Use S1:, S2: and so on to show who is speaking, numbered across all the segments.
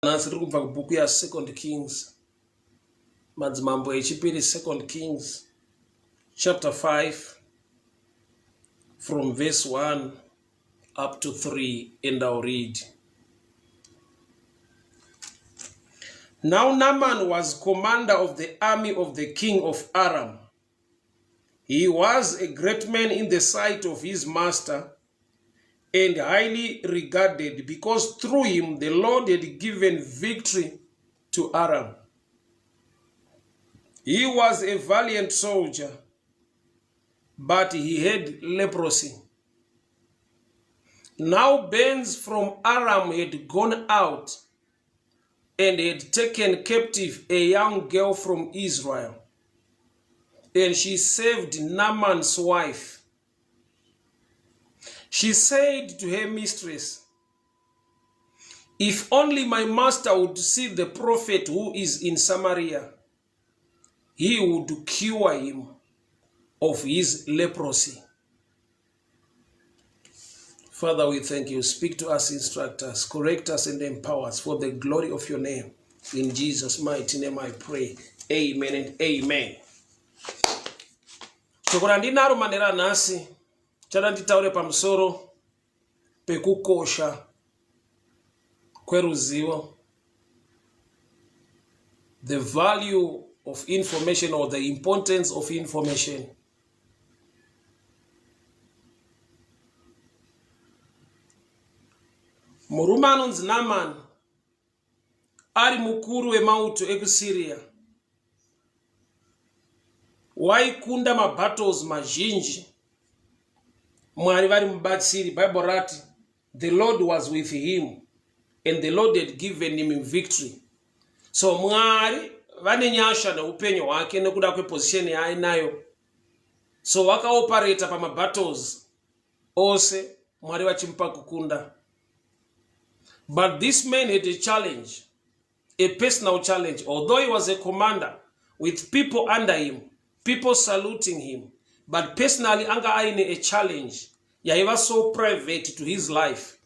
S1: Nhasi tiri kubva kubhuku yaSecond Kings, madzimambo echipiri, Second Kings chapter 5 from verse 1 up to 3 and I'll read. Now Naaman was commander of the army of the king of Aram. He was a great man in the sight of his master and highly regarded because through him the Lord had given victory to Aram. He was a valiant soldier, but he had leprosy. Now bands from Aram had gone out and had taken captive a young girl from Israel. And she saved Naaman's wife. She said to her mistress, If only my master would see the prophet who is in Samaria, he would cure him of his leprosy. Father, we thank you. Speak to us, instruct us, correct us, and empower us for the glory of your name. In Jesus' mighty name I pray. Amen and amen. Shoko randinaro manera anhasi chada nditaure pamusoro pekukosha kweruzivo the value of information or the importance of information murume anonzi Naman ari mukuru wemauto ekuSyria waikunda mabattles mazhinji Mwari vari mubatsiri. Bible rati the Lord was with him and the Lord had given him victory. So Mwari vane nyasha neupenyu hwake nekuda kweposition yaainayo. So wakaopareta pamabattles ose Mwari vachimupa kukunda. But this man had a challenge, a personal challenge. Although he was a commander with people under him, people saluting him, but personally anga aine a challenge yaiva so private to his life.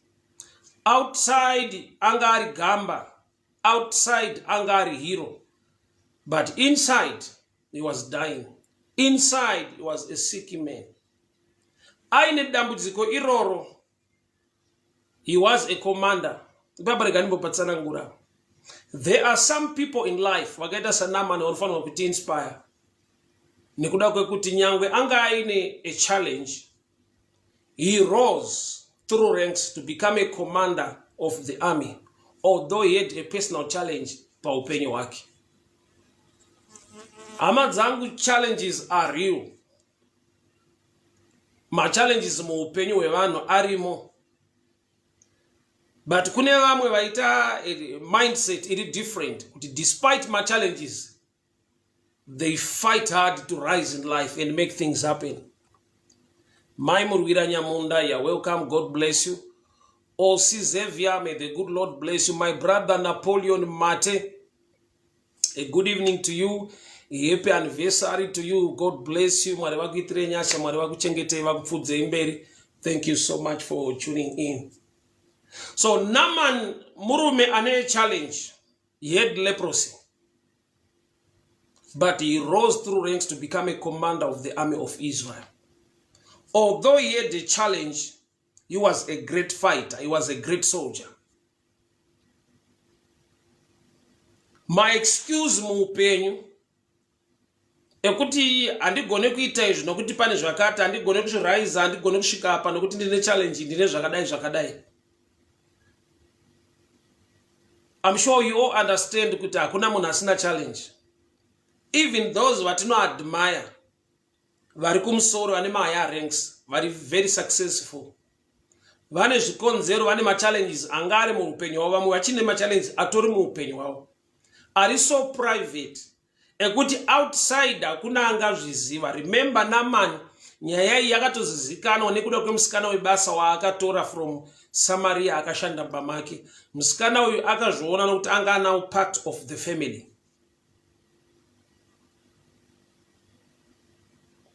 S1: Outside anga ari gamba, outside anga ari hero, but inside he was dying. Inside he was a sick man. Aine dambudziko iroro he was a commander. Ipapa rega ndimbopatsanangura. There are some people in life vakaita saNamani vanofanirwa kuti inspire nekuda kwekuti nyangwe anga aine a challenge he rose through ranks to become a commander of the army although he had a personal challenge paupenyu hwake. Hama dzangu, challenges are real. Machallenges muupenyu hwevanhu arimo, but kune vamwe vaita mindset iri different kuti despite machallenges they fight hard to rise in life and make things happen. Mai Murwira Nyamunda, you're welcome. God bless you. Osi Xavier, may the good Lord bless you. My brother Napoleon Mate, a good evening to you. Happy anniversary to you. God bless you. Mwari vakuitire nyasha, Mwari vakuchengetei, vakupfudzei mberi. Thank you so much for tuning in. So Naaman murume ane challenge. He had leprosy. But he rose through ranks to become a commander of the army of Israel. Although he had a challenge, he was a great fighter. He was a great soldier. My excuse muupenyu ekuti handigone kuita izvi nokuti pane zvakati, handigone kuzviraisa, handigone kusvika apa nokuti ndine challenge, ndine zvakadai zvakadai. I'm sure you all understand kuti hakuna munhu asina challenge. Even those vatinoadmire vari kumusoro, vane mahigher ranks, vari very successful, vane zvikonzero, vane machallenges anga ari muupenyu hwavo. Vamwe vachine machallenges atori muupenyu hwavo ari so private ekuti outside hakuna angazviziva. Remember Naman, nyaya iyi yakatozizikanwa nekuda kwemusikana webasa waakatora from Samaria akashanda mumba make. Musikana uyu akazviona nokuti anga now part of the family.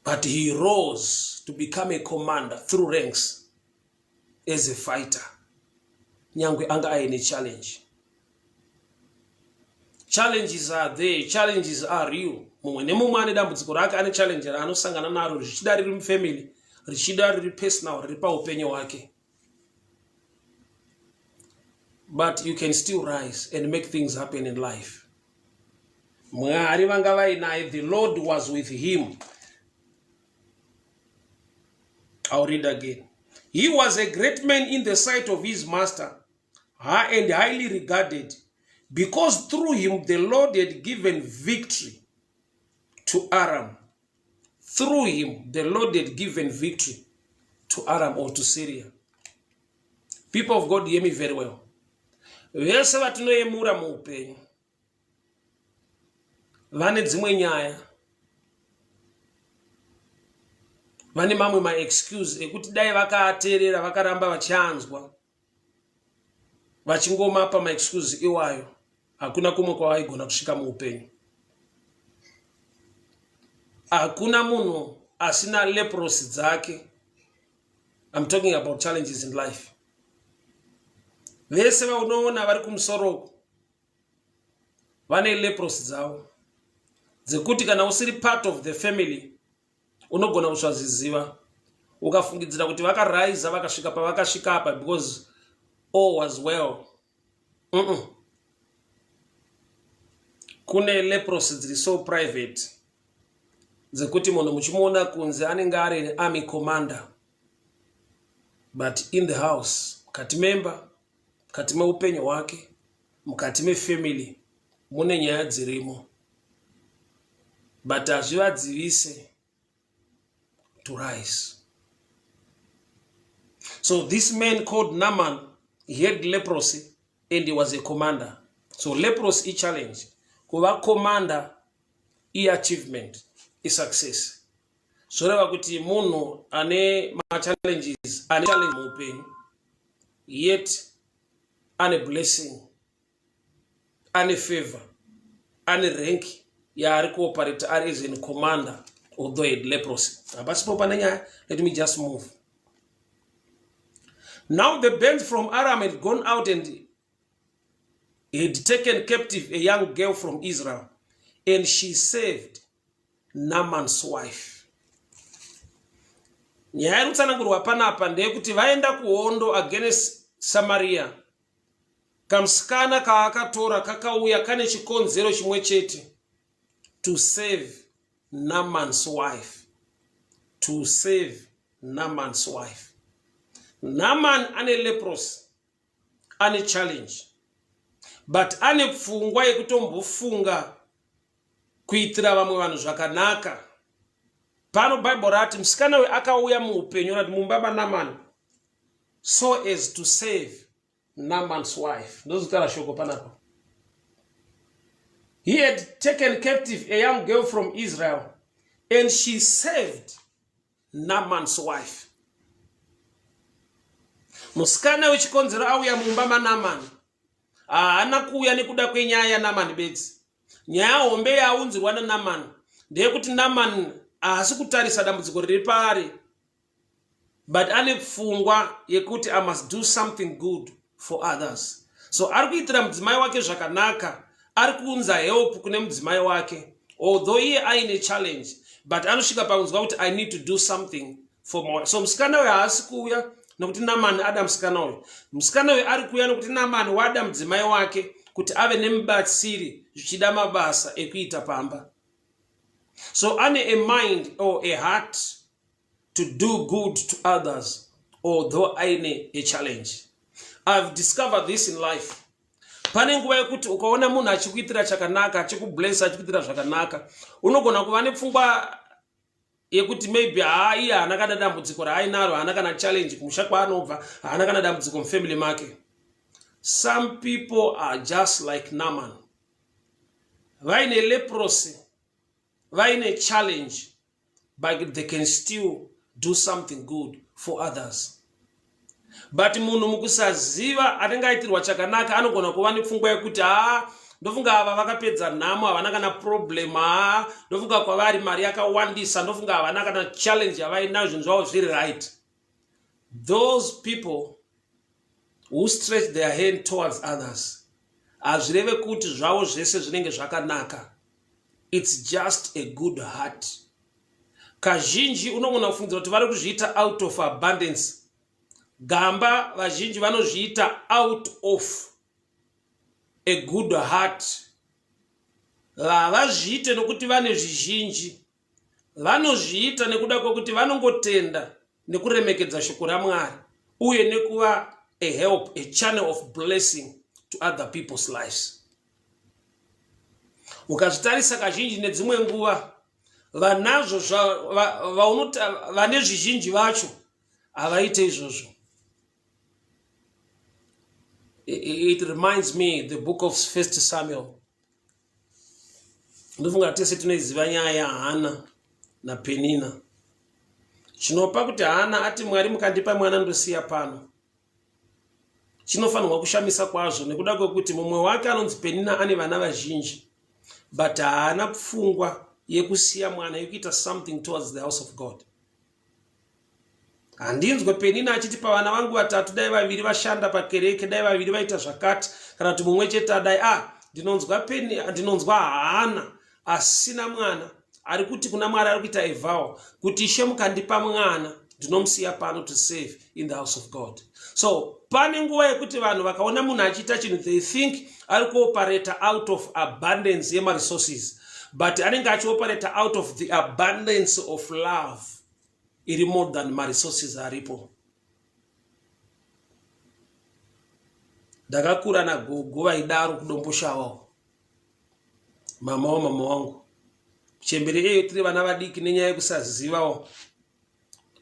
S1: But he rose to become a commander through ranks as a fighter. Nyangwe anga aine challenge. Challenges are there, challenges are real. Mumwe nemumwe ane dambudziko rake, ane challenge raanosangana naro, richichida riri mufamily, richida riri personal, riri paupenyu hwake. But you can still rise and make things happen in life. Mwari vanga vainaye, the Lord was with him. I'll read again. He was a great man in the sight of his master and highly regarded, because through him the Lord had given victory to Aram. Through him the Lord had given victory to Aram or to Syria. People of God, hear me very well. Vese vatinoyemura muupenyu vane dzimwe nyaya, vane mamwe maexcuse ekuti dai vakaateerera vakaramba vachianzwa vachingomapa maexcuse iwayo, hakuna kumwe kwavaigona kusvika muupenyu. Hakuna munhu asina leprosi dzake. I'm talking about challenges in life. Vese vaunoona vari kumusoro uku vane leprosi dzavo dzekuti kana usiri part of the family unogona kusazviziva, ukafungidzira kuti vakaraiza vakasvika pavakasvika apa because all was well. Kune leprosi dziri so private dzekuti munhu muchimuona kunze anenge ari army commander, but in the house, mukati memba, mukati meupenyu hwake, mukati mefamily mune nyaya dzirimo, but hazvivadzivise to rise. So this man called Naaman, he had leprosy and he was a commander. So leprosy ichallenge, kuva commander iachievement, isuccess. Zvoreva kuti munhu ane machallenges, ane challenge muupenyu, yet ane blessing, ane favor, ane rank yaari kuoperate ari as an commander, although he had leprosy. Hapasipo pane nyaya. Let me just move now. The bands from Aram had gone out and had taken captive a young girl from Israel, and she saved Naaman's wife. Nyaya iri kutsanangurwa panapa ndeyekuti vaenda kuhondo against Samaria. Kamusikana kaakatora kakauya kane chikonzero chimwe chete, to save Naaman's wife, to save Naaman's wife. Naaman ane leprosy, ane challenge, but ane pfungwa yekutombofunga kuitira vamwe vanhu zvakanaka. Pano Bhaibheri rati musikana uyu akauya muupenyu, rati mumba maNaman, so as to save Naaman's wife. Ndozvitaura shoko panapa. He had taken captive a young girl from Israel and she saved Naaman's wife. Musikana wechikonzero auya mumba maNaman, haana kuuya nekuda kwenyaya yaNaman bedzi. Nyaya hombe yaunzirwa naNaman ndeyekuti Naman haasi kutarisa dambudziko riri paari, but ane pfungwa yekuti I must do something good for others. So ari kuitira mudzimai wake zvakanaka, ari kuunza help kune mudzimai wake, although iye aine challenge, but anosvika pakunzwa kuti I need to do something for my. So musikana uyu haasi kuuya nokuti Namani ada musikana uyu. Musikana uyu ari kuuya nokuti Namani wada mudzimai wake kuti ave nemubatsiri, zvichida mabasa ekuita pamba. So ane a mind or a heart to do good to others, although aine a challenge. I've discovered this in life. Pane nguva yekuti ukaona munhu achikuitira chakanaka, achikublessa, achikuitira zvakanaka, unogona kuva nepfungwa yekuti maybe haa, iye haana kana dambudziko raainaro, haana kana challenge kumusha kwaanobva, haana kana dambudziko mufamily make. Some people are just like Naman, vaine leprosy, vaine challenge, but they can still do something good for others. But munhu mukusaziva anenge aitirwa chakanaka anogona kuva nepfungwa yekuti haa, ndofunga ava vakapedza nhamo, havana kana problem, haa, ndofunga kwavari mari yakawandisa, ndofunga havana kana challenge yavainayo, zvinhu zvavo zviri right. Those people who stretch their hand towards others Hazvireve kuti zvavo zvese zvinenge zvakanaka. It's just a good heart. Kazhinji unogona kufungidzira kuti vari kuzviita out of abundance. Gamba vazhinji vanozviita out of a good heart. Havazviite nokuti vane zvizhinji. Vanozviita nekuda kwekuti vanongotenda nekuremekedza shoko raMwari uye nekuva a help, a channel of blessing to other people's lives. Ukazvitarisa kazhinji nedzimwe nguva vanazvo vane zvizhinji vacho havaite izvozvo. It reminds me the book of First Samuel. Ndofunga tese tinoiziva nyaya yaHana naPenina. Chinopa kuti Hana ati Mwari mukandipa mwana ndosiya pano. Chinofanirwa kushamisa kwazvo nekuda kwekuti mumwe wake anonzi Penina ane vana vazhinji but haana pfungwa yekusiya mwana yekuita something towards the house of God. Handinzwe Penina achiti pavana vangu vatatu dai vaviri vashanda pakereke, dai vaviri vaita zvakati, kana kuti mumwe chete adai. Ah, ndinonzwa Peni, ndinonzwa Hana asina mwana ari kuti kuna Mwari ari kuita a vow kuti Ishe mukandipa mwana ndinomusiya pano to save in the house of God. So pane nguva yekuti vanhu vakaona munhu achiita chinhu they think ari kuoperata out of abundance yemaresources, but anenge achioperata out of the abundance of love iri more than maresources aripo. Ndakakura nagogo vaidaro kuDomboshawa, mama wamama wangu chembere iyeyo, tiri vana vadiki nenyaya yekusazivawo.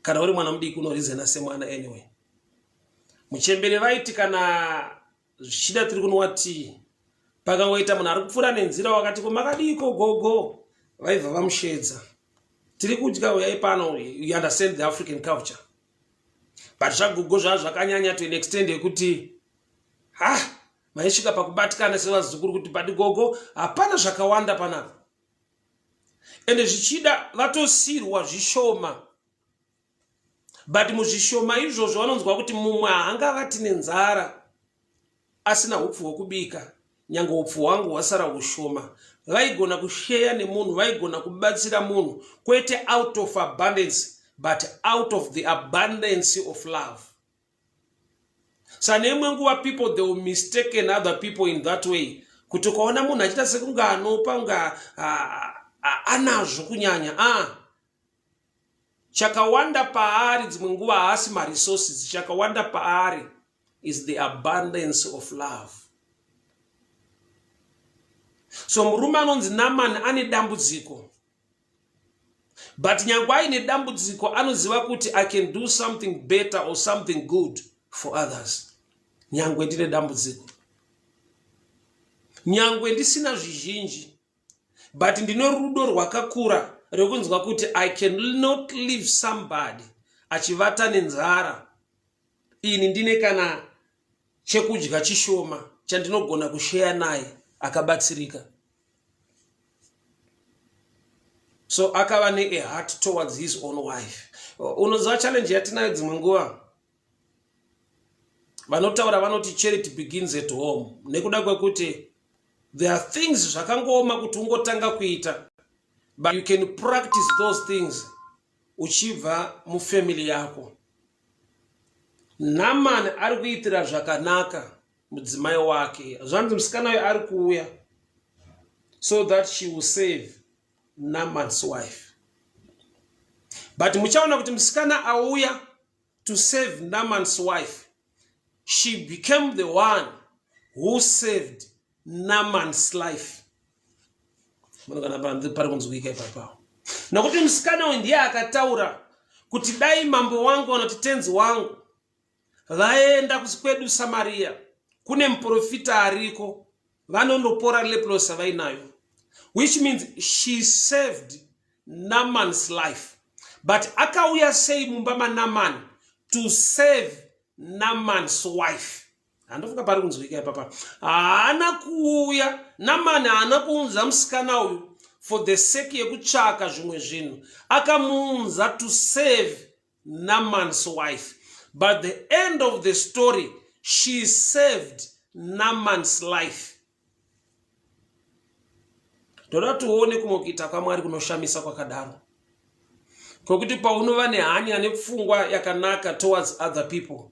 S1: Kana uri mwana mudiki unorizena semwana anyway. Muchembere vaiti kana zvichida tiri kunwa tii, pakangoita munhu ari kupfuura nenzira wakati ko makadiiko gogo, vaibva vamushedza, tiri kudya, uyai pano. You understand the African culture, but zvagogo zvaa zvakanyanya to an extent yekuti ha maisvika pakubatikana sevazukuru kuti but gogo hapana zvakawanda panapa. Ende zvichida vatosirwa zvishoma, but muzvishoma izvozvo vanonzwa kuti mumwe haangavati nenzara asina upfu hwekubika, nyange upfu hwangu hwasara hushoma. Vaigona kusheya nemunhu, vaigona kubatsira munhu, kwete out of abundance but out of the abundance of love. Sa neimwe nguva people, they will mistaken other people in that way, kuti ukaona munhu achiita sekunge anopa, kunge anazvo kunyanya, a chakawanda paari dzimwe nguva haasi maresources. Chakawanda paari is the abundance of love. So murume anonzi Naman ane dambudziko, but nyange aine dambudziko anoziva kuti I can do something better or something good for others. Nyangwe ndine dambudziko, nyangwe ndisina zvizhinji, but ndine rudo rwakakura rekunzwa kuti I cannot leave somebody achivata nenzara ini ndine kana chekudya chishoma chandinogona kusheya naye akabatsirika. So akava nea heart towards his own wife. Unoziva challenge yatinayo dzimwe nguva, vanotaura vanoti charity begins at home, nekuda kwekuti there are things zvakangooma kuti ungotanga kuita, but you can practice those things uchibva mufamily yako. Naman ari kuitira zvakanaka mudzimai wake. Zvanzi musikana uyo ari kuuya so that she will save Naman's wife, but muchaona kuti musikana auya to save Naman's wife, she became the one who saved Naman's life. Kana pari kunzwika ipapawo, nokuti musikana uyu ndiye akataura kuti dai mambo wangu vanoti tenzi wangu vaenda kwedu Samariya, kune muprofita ariko, vanondopora leprosy vainayo, which means she saved Naman's life. But akauya sei mumba maNaman? To save Naman's wife. Handofunga pari kunzwika ipapa. Haana kuuya, Naman haana kuunza musikana uyu for the sake yekutsvaka zvimwe zvinhu. Akamuunza to save Naman's wife, but the end of the story, she saved Naman's life. Ndoda kuti uone kumwe kuita kwaMwari kunoshamisa kwakadaro. Kwekuti paunova nehanya nepfungwa yakanaka towards other people,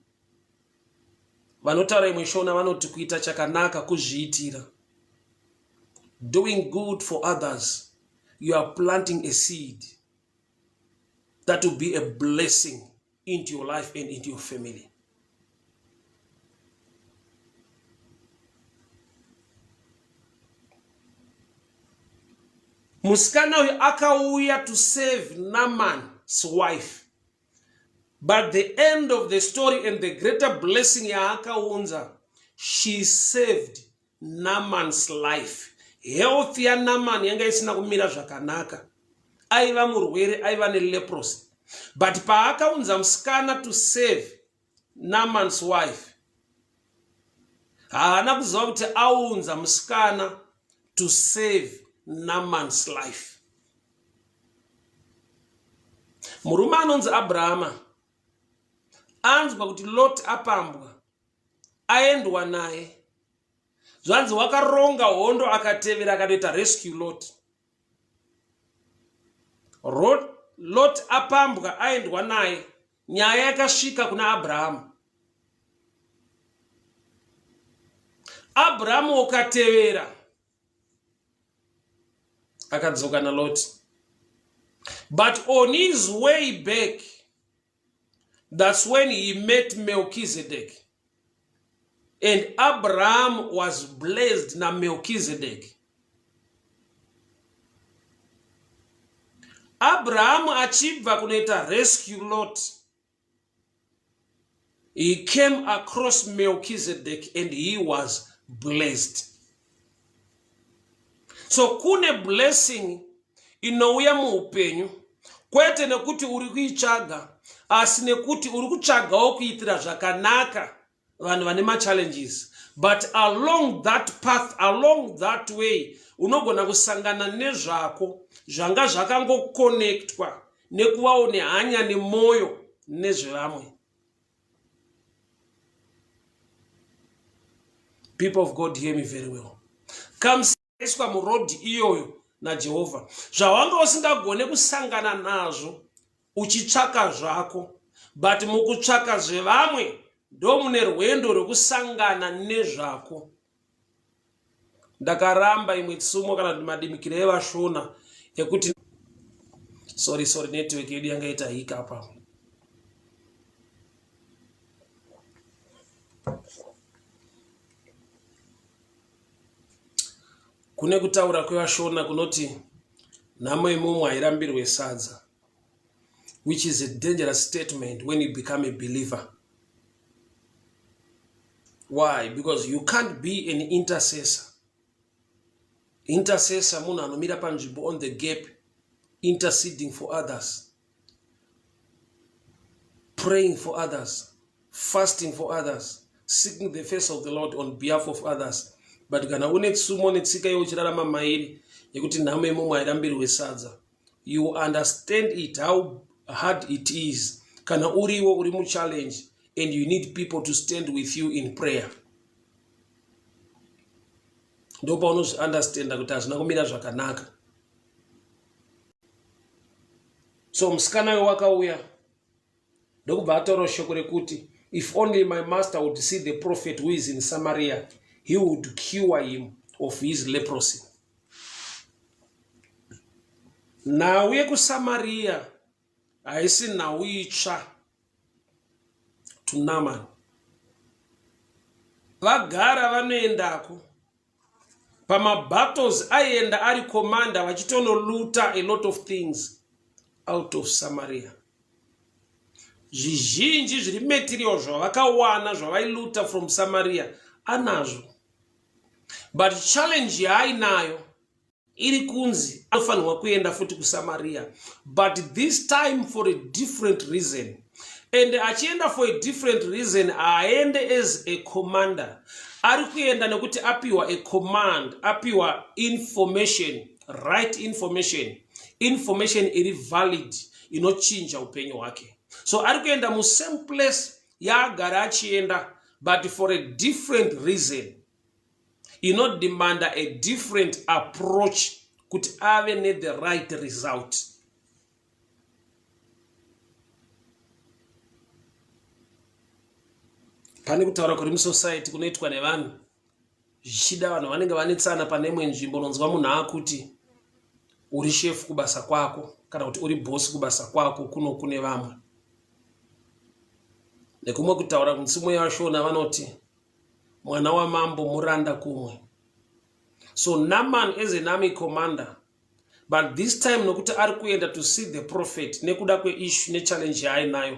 S1: vanotaura imwe shona vanoti kuita chakanaka kuzviitira. Doing good for others, you are planting a seed that will be a blessing into your life and into your family. Musikana uyu akauya to save Naaman's wife. But the end of the story and the greater blessing yaakaunza, she saved Naaman's life. Health yaNaaman yanga isina kumira zvakanaka. Aiva murwere, aiva neleprosy. But paakaunza musikana to save Naaman's wife, haana kuziva kuti aunza musikana to save Naaman's life. Murume anonzi Abrahama anzwa kuti Lot apambwa, aendwa naye, zvanzi wakaronga hondo akatevera akatoita rescue Lot. Lot apambwa aendwa naye, nyaya yakasvika kuna Abrahamu. Abrahamu ukatevera akadzoka naLot, but on his way back that's when he met Melchizedek, and Abraham was blessed naMelchizedek. Abraham achibva kunoita rescue Lot, he came across Melchizedek and he was blessed. So kune blessing inouya muupenyu kwete nekuti uri kuitsvaga asi nekuti uri kutsvagawo kuitira zvakanaka vanhu vane machallenges, but along that path, along that way, unogona kusangana nezvako zvanga zvakangokonektwa nekuvawo nehanya nemwoyo nezvevamwe. People of God, hear me very well. Kamusaiswa murodhi iyoyo naJehovha, zvawanga usingagone kusangana nazvo uchitsvaka zvako, but mukutsvaka zvevamwe ndomune rwendo rwekusangana nezvako. Ndakaramba imwe tsumo kana kuti madimikira evashona ekuti sorry, sorry, network yedu yanga ita hika apa. Kune kutaura kwevashona kunoti nhamo yemumwe hairambirwe sadza, which is a dangerous statement when you become a believer. Why? Because you can't be an intercessor. Intercessor munhu anomira panzvimbo on the gap, interceding for others, praying for others, fasting for others, seeking the face of the Lord on behalf of others. But kana une tsumo netsika iwe uchirarama mairi yekuti nhamo yemumwe hairambirwe sadza, you understand it how hard it is kana uriwo uri muchallenge and you need people to stand with you in prayer. Ndopaunozviunderstanda kuti hazvina kumira zvakanaka. So musikana uyo wakauya ndokubva ataura shoko rekuti if only my master would see the prophet who is in Samaria, he would cure him of his leprosy. Nhau yekuSamaria haisi nhau itsva to Naaman. Vagara vanoendako pamabattles, aienda ari commander, vachitonoluta a lot of things out of Samaria. Zvizhinji zviri material zvavakawana zvavailuta from Samaria anazvo, but challenge yaainayo iri kunzi anofanirwa kuenda futi kuSamaria, but this time for a different reason. And achienda for a different reason, haaende as a commander. Ari kuenda nekuti apiwa a command, apiwa information, right information, information iri valid inochinja upenyu hwake. So ari kuenda musame place yaagara achienda, but for a different reason inodemanda a different approach. kuti ave nethe right result. Pane kutaura kuri musociety kunoitwa nevanhu zvichida vanhu vanenge vanetsana pane imwe nzvimbo unonzwa munhu akuti uri shefu kubasa kwako kana kuti uri bhosi kubasa kwako kuno kune vamwe nekumwe kutaura kunzimu yavashona vanoti mwana wamambo muranda kumwe so naman as an army commander but this time nokuti ari kuenda to see the prophet nekuda kweissue nechallenge yaainayo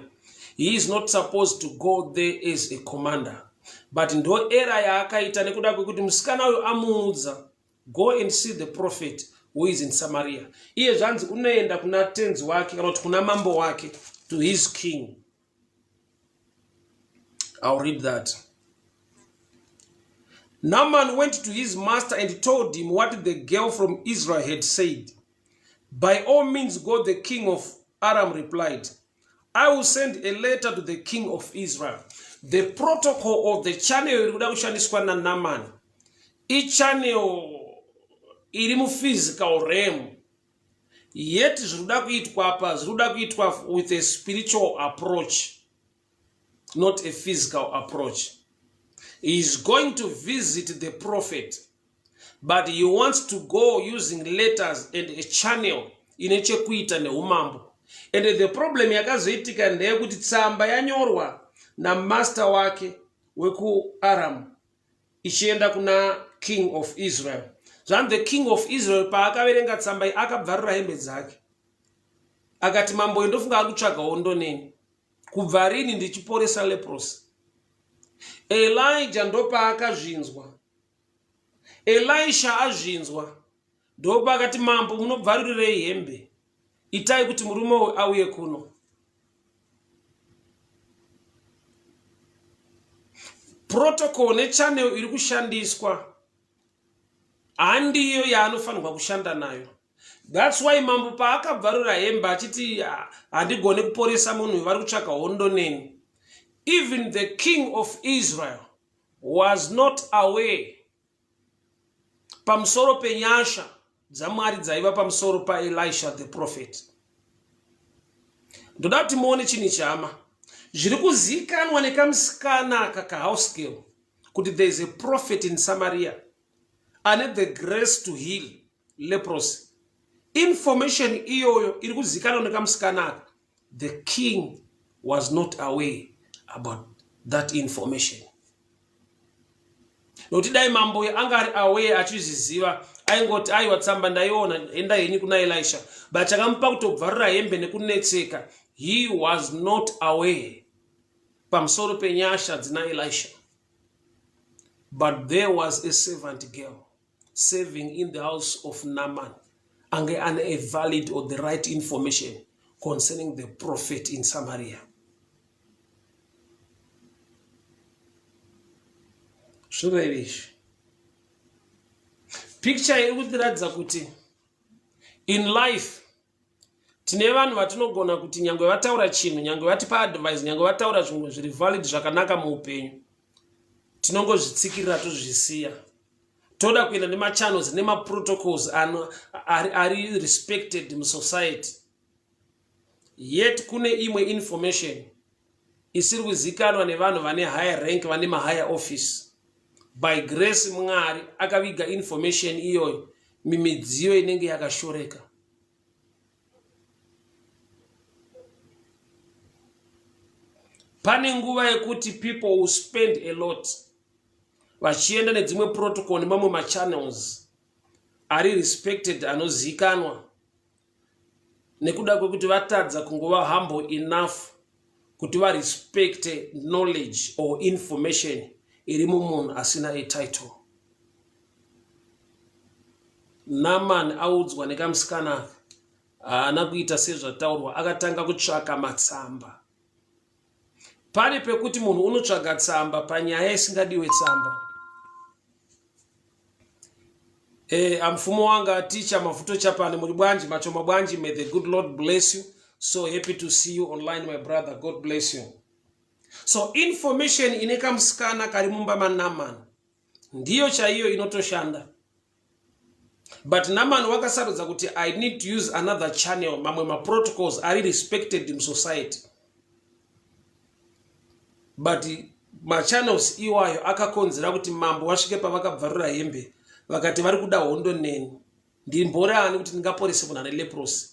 S1: he is not supposed to go there as a commander but ndo era yaakaita nekuda kwekuti musikana uyu amuudza go and see the prophet who is in samaria iye zvanzi unoenda kuna tenzi wake kana kuti kuna mambo wake to his king I'll read that. Naaman went to his master and told him what the girl from Israel had said. By all means, go, the king of Aram replied. I will send a letter to the king of Israel. The protocol of the channel iri kuda kushandiswa naNaaman ichannel iri muphysical realm yet zviri kuda kuitwa apa zviri kuda kuitwa with a spiritual approach not a physical approach he is going to visit the prophet but he wants to go using letters and a channel ine chekuita neumambo and the problem yakazoitika ndeyekuti tsamba yanyorwa namaster wake wekuaram ichienda kuna king of israel zvanzi the king of israel paakaverenga tsamba iyi akabvarura hembe dzake akati mambo uyu ndofunga ari kutsvaga hondo neni kubva rini ndichiporesa leprosi elija ndopaakazvinzwa elisha azvinzwa ndopaakati mambo munobvarurirei hembe itai kuti murume uyu auye kuno protocol nechannel iri kushandiswa handiyo yaanofanirwa kushanda nayo thats why mambo paakabvarura hembe achiti ah, handigone kuporesa munhu vari kutsvaka hondo neni even the king of israel was not aware pamusoro penyasha dzamwari dzaiva pamusoro paelisha the prophet ndoda kuti muone chinhu ichi hama zviri kuzikanwa nekamusikana aka kahouse girl kuti there is a prophet in samaria ane the grace to heal leprosy information iyoyo iri kuzikanwa nekamusikana aka the king was not aware about that information nokuti dai mambo uyo anga ari aware achizviziva aingoti aiwa tsamba ndaiona enda henyu kuna elisha but chakamupa kutobvarura hembe nekunetseka he was not aware pamusoro penyasha dzina elisha but there was a servant girl serving in the house of Naaman ange ane a valid or the right information concerning the prophet in Samaria. Zvinoreva izvi. Picture iri kutiratidza kuti in life tine vanhu vatinogona kuti nyangwe vataura chinhu nyangwe vatipa advice nyangwe vataura zvimwe zviri valid zvakanaka muupenyu tinongozvitsikirira tozvisiya toda kuenda nemachannels nemaprotocols ano ari, ari respected musociety yet kune imwe information isiri kuzikanwa nevanhu vane higher rank vane mahigher office by grace mwari akaviga information iyoyo mimidziyo inenge yakashoreka Pane nguva yekuti people will spend a lot vachienda nedzimwe protocol nemamwe machannels ari respected anozivikanwa nekuda kwekuti vatadza kungova humble enough kuti varespecte knowledge or information iri mumunhu asina a title. Naman audzwa nekamusikana aka haana kuita sezvataurwa akatanga kutsvaka matsamba. Pane pekuti munhu unotsvaga tsamba panyaya isingadiwe tsamba. Eh, amfumo wanga teacher Mavuto Chapani muri bwanji machoma bwanji may the good Lord bless you. So happy to see you online my brother. God bless you. So information ine kamusikana kari mumba maNaman ndiyo chaiyo inotoshanda. But Naman wakasarudza kuti I need to use another channel, mamwe maprotocols ari respected musociety. But machannels iwayo akakonzera kuti mambo vasvike pavakabvarura hembe vakati vari kuda hondo neni. Ndimbori ani kuti ndingaporese munhu ane leprosy?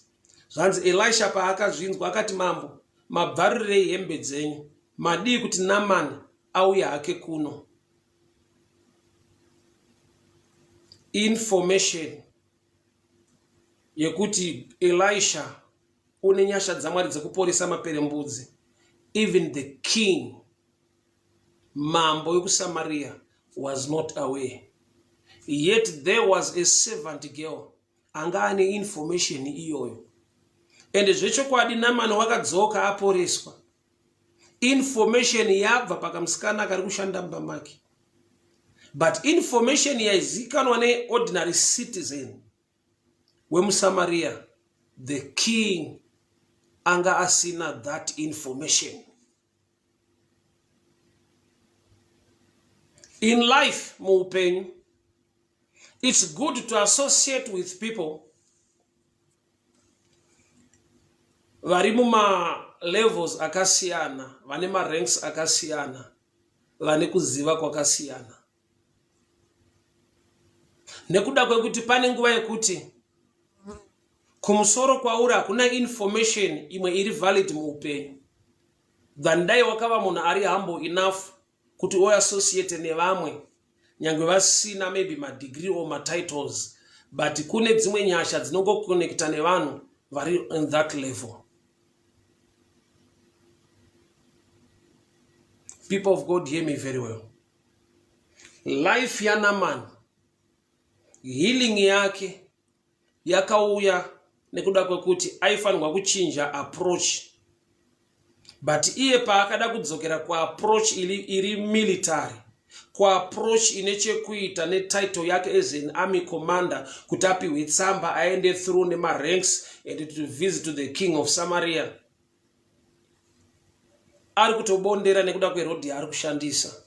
S1: Zvanzi Elisha paakazvinzwa akati mambo mabvarurirei hembe dzenyu madii kuti Naman auye hake kuno. Information yekuti Elisha une nyasha dzaMwari dzekuporesa maperembudzi even the king mambo wekuSamaria was not aware yet there was a servant girl anga ane information iyoyo and zvechokwadi Namani wakadzoka aporeswa information yabva pakamusikana kari kushanda mumba make but information yaizikanwa neordinary citizen wemusamaria the king anga asina that information in life muupenyu it's good to associate with people vari mumalevels akasiyana vane maranks akasiyana vane kuziva kwakasiyana nekuda kwekuti pane nguva yekuti kumusoro kwauri hakuna information imwe iri valid muupenyu than dai wakava munhu ari humble enough kuti uassociate nevamwe nyange vasina maybe madegree or matitles but kune dzimwe nyasha dzinongokonekta nevanhu vari in that level. People of God, hear me very well. Life yaNaman, healing yake yakauya nekuda kwekuti aifanirwa kuchinja approach but iye paakada kudzokera kuapproach iri, iri military kuapproach ine chekuita netitle yake as an army commander kuti apihwe tsamba aende through nemaranks and to visit to the king of samaria ari kutobondera nekuda kwerodhi yaari kushandisa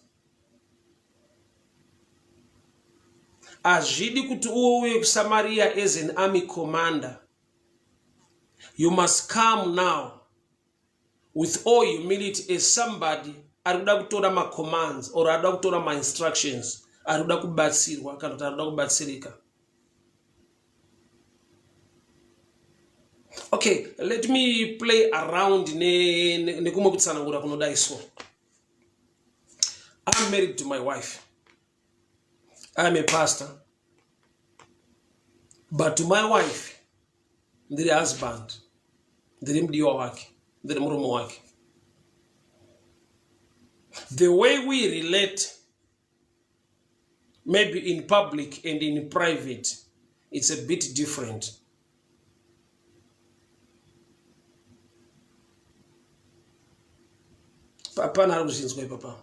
S1: Hazvidi kuti uuye kuSamaria as an army commander. You must come now with all humility as somebody ari kuda kutora macommands or ari kuda kutora mainstructions, ari kuda kubatsirwa kana kuti ari kuda kubatsirika. Okay, let me play around nekumwe kutsanangura kunodai so. I'm married to my wife. I'm a pastor. But to my wife, ndiri husband, ndiri mudiwa wake, ndiri murume wake. The way we relate, maybe in public and in private, it's a bit different. Pana ari kuzvinzwa ipapa.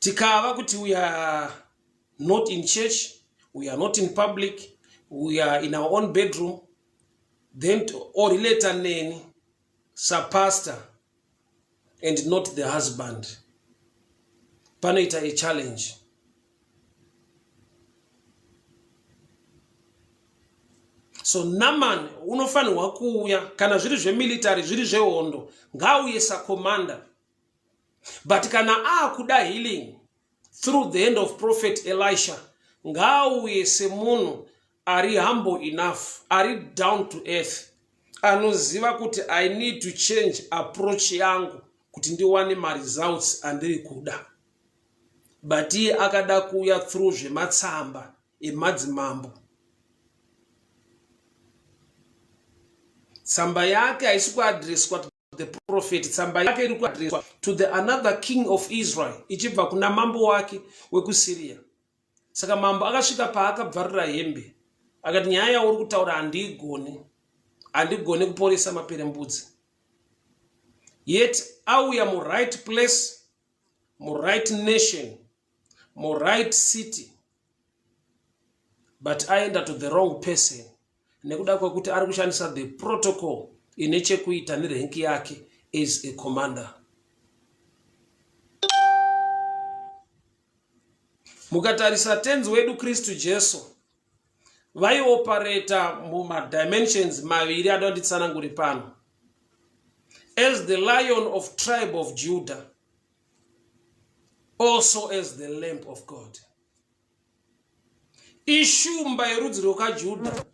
S1: Tikava kuti we are not in church, we are not in public, we are in our own bedroom, then orelata neni sapastor and not the husband, panoita a challenge. So Naman unofanirwa kuuya kana zviri zvemilitary, zviri zvehondo, ngaauye sacommander. But kana aakuda healing through the hand of prophet Elisha, ngaauye semunhu ari humble enough, ari down to earth, anoziva kuti I need to change approach yangu kuti ndiwane maresults andiri kuda. But iye akada kuuya through zvematsamba emadzimambo. Tsamba yake haisi kuadreswa to the prophet, tsamba yake iri kuadreswa to the another king of Israel ichibva kuna mambo wake wekuSyria. Saka mambo akasvika paakabvarura hembe akati nyaya yauri kutaura handiigoni, handigoni kuporesa maperembudzi. Yet auya muright place, muright nation, muright city, but aenda to the wrong person nekuda kwekuti ari kushandisa the protocol ine chekuita nerenki yake as a commander. Mukatarisa tenzi wedu Kristu Jesu Vaiopareta mumadimensions maviri anoda nditsanangure pano. As the lion of tribe of Judah, also as the lamp of God. Ishumba yerudzi rwekaJuda,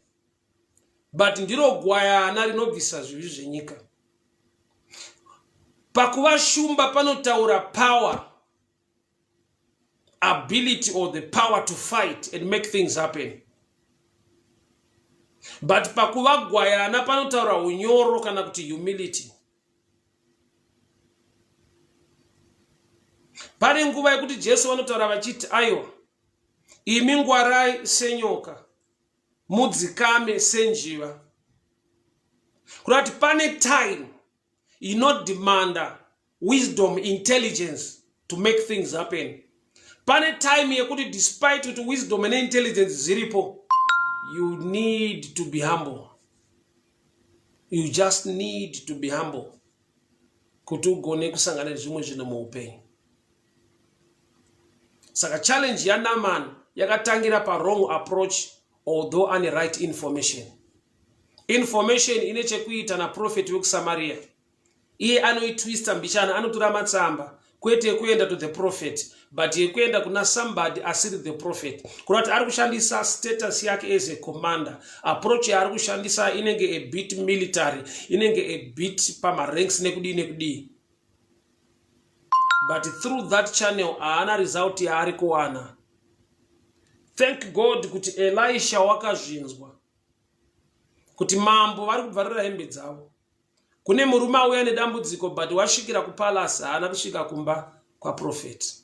S1: but ndiro gwayana rinobvisa zvivi zvenyika. Pakuva shumba panotaura power, ability or the power to fight and make things happen. But pakuva gwayana panotaura unyoro kana kuti humility. Pane nguva yekuti Jesu vanotaura vachiti, aiwa, imi ngwarai senyoka, mudzikame senjiva. Kureva kuti pane time inodemanda wisdom, intelligence to make things happen. Pane time yekuti despite kuti wisdom neintelligence zviripo, you need to be humble. You just need to be humble kuti ugone kusangana nezvimwe zvinhu muupenyu. Saka challenge yaNaman yakatangira pawrong approach, although ane right information. Information ine chekuita naprofeti wekuSamaria. Iye anoitwista mbichana, anotora matsamba kwete yekuenda to the prophet but yekuenda kuna somebody asiri the prophet. Kureva kuti ari kushandisa status yake as a commander. Approach yaari kushandisa inenge a bit military, inenge a bit pamaranks nekudii nekudii, but through that channel haana result yaari kuwana. Thank God kuti Elisha wakazvinzwa kuti mambo vari kubvarira hembe dzavo. Kune murume auya nedambudziko but wasvikira kupalace, haana kusvika kumba kwaprofeti.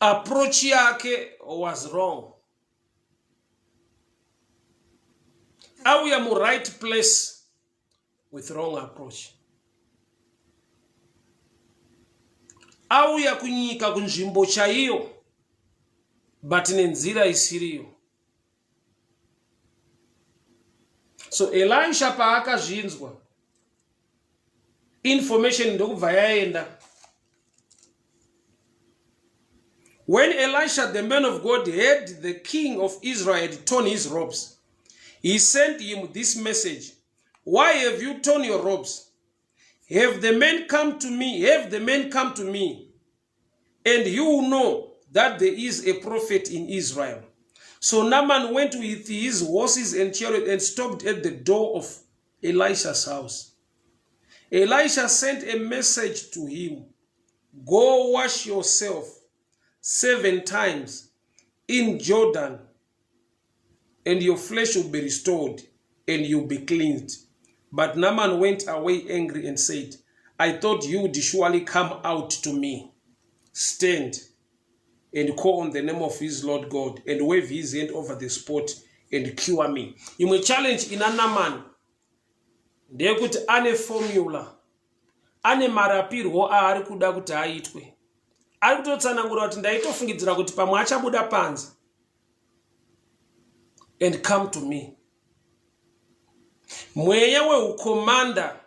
S1: Approach yake was wrong. Auya muright place with wrong approach. Auya kunyika kunzvimbo chaiyo but nenzira isiriyo. So Elisha paakazvinzwa information ndokubva yaenda. When Elisha the man of God heard the king of Israel had torn his robes, he sent him this message: Why have you torn your robes? Have the men come to me, have the men come to me, and you will know that there is a prophet in Israel. So Naaman went with his horses and chariot and stopped at the door of Elisha's house. Elisha sent a message to him: Go wash yourself 7 times in Jordan, and your flesh will be restored and you'll be cleansed. But Naaman went away angry and said, I thought you would surely come out to me, stand and call on the name of his Lord God and wave his hand over the spot and cure me. Imwe challenge ina Naaman ndeyekuti ane formula, ane marapirwo aari kuda kuti aitwe. Ari kutotsanangura kuti ndaitofungidzira kuti pamwe achabuda panze and come to me. Mweya weukomanda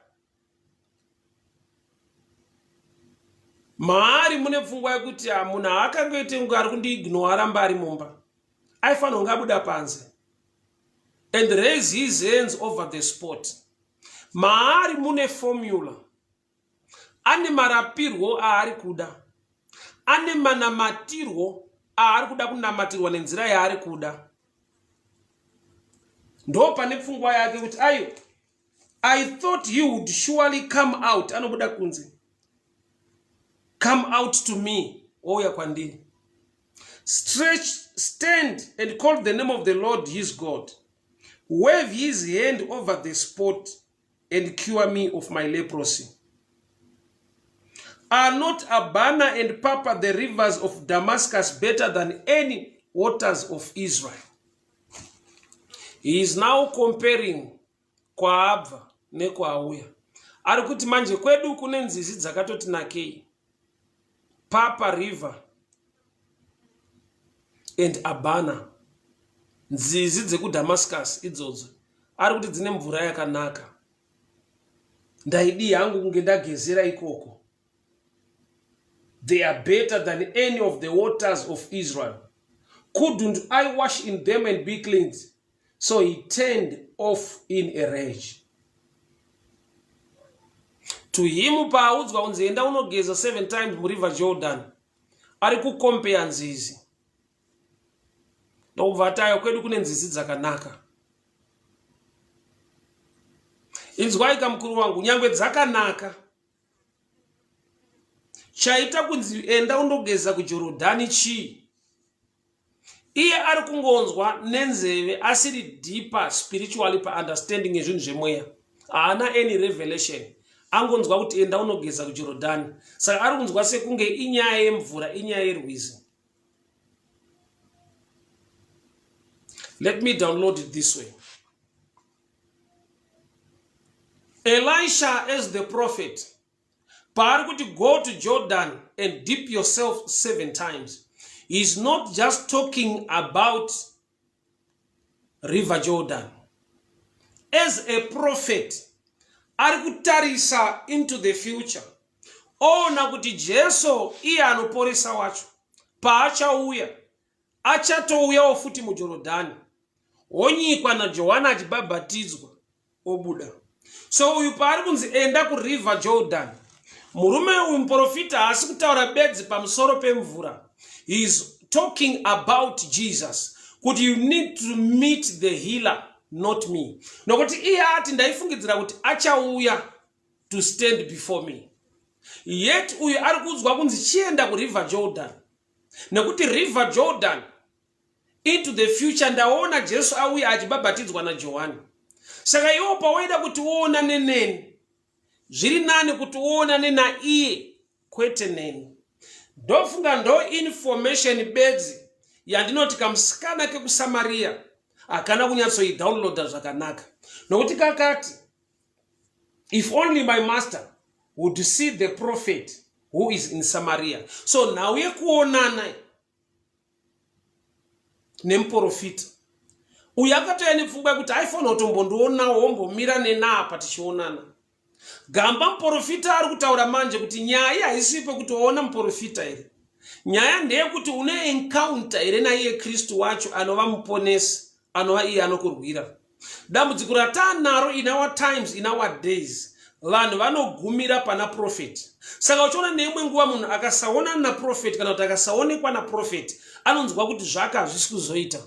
S1: maari mune pfungwa yekuti munhu haakangoite kunge ari kundiignore, aramba ari mumba. Aifanira kunge abuda panze and raise his hands over the spot. Maari mune formula, ane marapirwo aari kuda, ane manamatirwo aari kuda kunamatirwa nenzira yaari kuda. Ndo pane pfungwa yake kuti ayo, I thought he would surely come out, anobuda kunze, come out to me, ouya kwandiri, stretch, stand and call the name of the Lord his God, wave his hand over the spot and cure me of my leprosy. Are not Abana and Papa, the rivers of Damascus, better than any waters of Israel? He is now comparing kwaabva nekwaauya. Ari kuti manje kwedu kune nzizi dzakatoti nakei, Papa River and Abana, nzizi dzekuDamascus idzodzo, ari kuti dzine mvura yakanaka. Ndaidii hangu kunge ndagezera ikoko. They are better than any of the waters of Israel. Couldn't I wash in them and be cleansed? So he turned off in a rage. To him paaudzwa kunzi enda unogeza seven times muriver Jordan, ari kukompeya nzizi. Ndokubva atayo kwedu kune nzizi dzakanaka. Inzwai kamukuru wangu, nyangwe dzakanaka chaita kunzi enda undogeza kujorodhani chii iye ari kungonzwa nenzeve asiri deeper spiritually paunderstanding yezvinhu zvemweya haana any revelation angonzwa kuti enda unogeza kujorodhani saka ari kunzwa sekunge inyaya yemvura inyaya yerwizi let me download it this way Elisha as the prophet paari kuti go to Jordan and dip yourself seven times he is not just talking about river Jordan as a prophet ari kutarisa into the future oona kuti Jesu iye anoporesa wacho paachauya achatouyawo futi muJorodhani wonyikwa naJohani achibhabhatidzwa obuda. So uyu paari kunzi enda kuriver Jordan, murume uyu muprofita haasi kutaura bedzi pamusoro pemvura. He is talking about Jesus kuti you need to meet the healer not me, nokuti iye ati ndaifungidzira kuti achauya to stand before me, yet uyu ari kuudzwa kunzi chienda kuriver Jordan nekuti river Jordan into the future ndaona Jesu auya achibhabhatidzwa naJohani. Saka iwo pawaida kuti uonane neni, zviri nani kuti uonane naiye kwete neni. Ndofunga ndo information bedzi yandinoti kamusikana kekuSamaria hakana kunyatsoidownloada zvakanaka, nokuti kakati if only my master would see the prophet who is in Samaria. So nhau yekuonana nemuprofita uyu akatouya nepfungwa yekuti aifanira kutombondionawo wombomira nena apa tichionana. Gamba muprofita ari kutaura manje kuti nyaya haisi pekuti waona muprofita here, nyaya ndeyekuti une encounter here naiye Kristu wacho anova muponesi, anova iye anokurwira. Dambudziko rataanaro in our times, in our days, vanhu vanogumira pana prophet. Saka uchiona neimwe nguva munhu akasaonana naprophet kana kuti akasaonekwa naprophet anonzwa kuti zvake hazvisi kuzoita.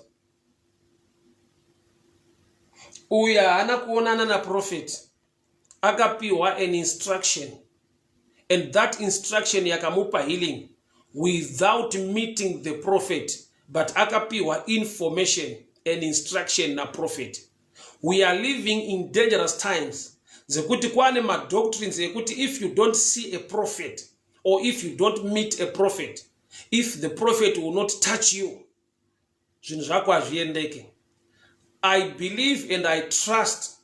S1: Uyu haana kuonana naprophet, akapiwa an instruction and that instruction yakamupa healing without meeting the prophet, but akapiwa information and instruction naprophet. We are living in dangerous times dzekuti kwane madoctrines ekuti if you don't see a prophet or if you don't meet a prophet, if the prophet will not touch you, zvinhu zvako hazviendeke. I believe and I trust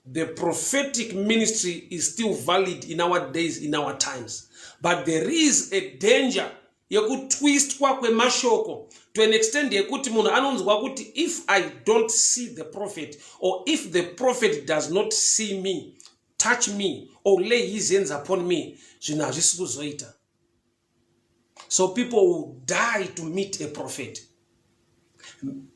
S1: the prophetic ministry is still valid in our days, in our times, but there is a danger yekutwistwa kwemashoko to an extent yekuti munhu anonzwa kuti if I don't see the prophet or if the prophet does not see me, touch me or lay his hands upon me, zvinhu hazvisi kuzoita. So people will die to meet a prophet.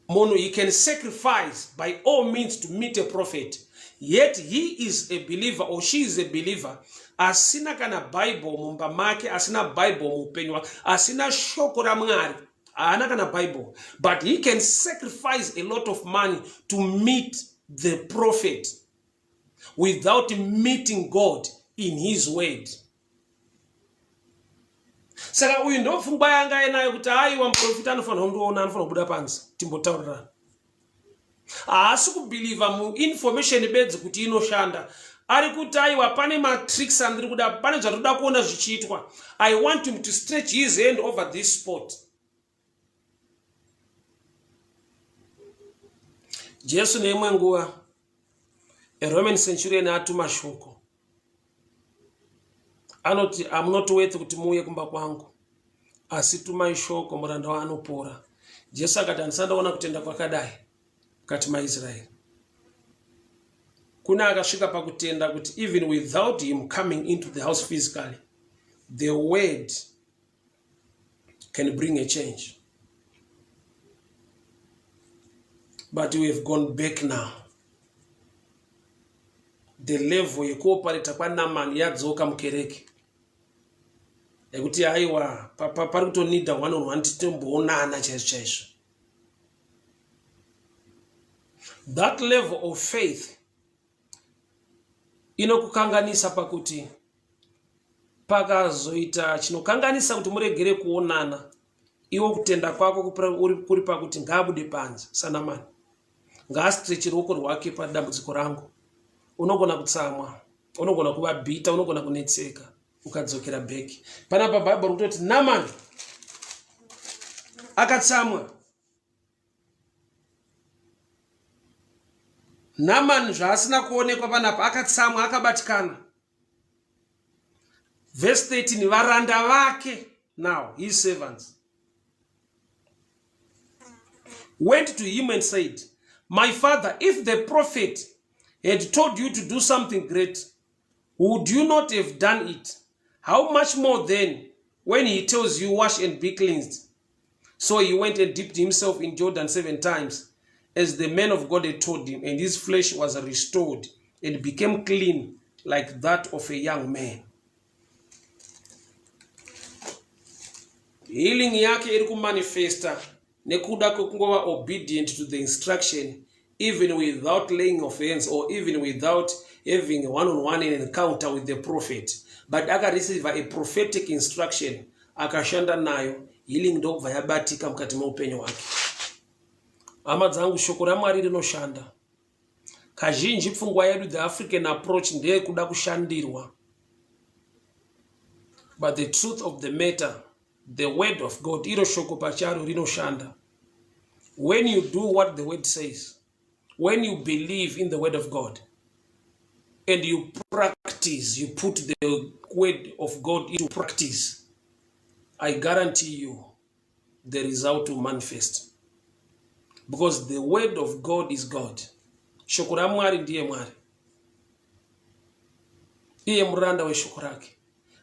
S1: Munhu, he can sacrifice by all means to meet a prophet, yet he is a believer or she is a believer asina kana Bible mumba make, asina Bible muupenyu wake, asina shoko raMwari, haana kana Bible, but he can sacrifice a lot of money to meet the prophet without meeting God in his word. Saka uyu ndopfungwa yanga ainayo kuti aiwa, muprofita anofanira kundiona, anofanira kubuda panze timbotaurirana. Haasi kubhilivha muinformation bedzi kuti inoshanda. Ari kuti aiwa, pane matricks andiri kuda, pane zvatinoda kuona zvichiitwa. I want him to stretch his hand over this spot. Jesu neimwe nguva aRoman centurion atuma shoko anoti I'm not worth kuti muuye kumba kwangu, asi tumai shoko muranda waanopora. Jesu akati handisandaona kutenda kwakadai mukati maIsraeri. Kune akasvika pakutenda kuti even without him coming into the house physically, the word can bring a change. But we have gone back now. The level yekuopareta kwaNamani yadzoka mukereke yekuti aiwa pari kutonida one on one titomboonana chaizvo chaizvo. That level of faith inokukanganisa pakuti pakazoita chinokanganisa kuti muregere kuonana iwo kutenda kwako kuri pakuti ngaabude panze sanamani ngaastreche ruoko rwake padambudziko rangu unogona kutsamwa unogona kuva bhita unogona kunetseka ukadzokera back panapa bhaibheri kutoti namani akatsamwa Namani zvaasina kuonekwa panapa akatsamwa akabatikana. Verse 13 varanda vake now his servants went to him and said my father if the prophet had told you to do something great would you not have done it how much more then when he tells you wash and be cleansed So he went and dipped himself in Jordan seven times, as the man of God had told him, and his flesh was restored and became clean like that of a young man. Healing yake iri kumanifesta nekuda kwekungova obedient to the instruction even without laying of hands or even without having one on one encounter with the prophet but akareceive a prophetic instruction akashanda nayo healing ndokubva yabatika mukati meupenyu hwake hama dzangu shoko ramwari rinoshanda kazhinji pfungwa yedu the african approach ndeyekuda kushandirwa but the truth of the matter The word of God, iro shoko pacharo rinoshanda. When you do what the word says, when you believe in the word of God, and you practice, you put the word of God into practice, I guarantee you the result will manifest. Because the word of God is God. Shoko raMwari ndiye Mwari. Iye muranda weshoko rake.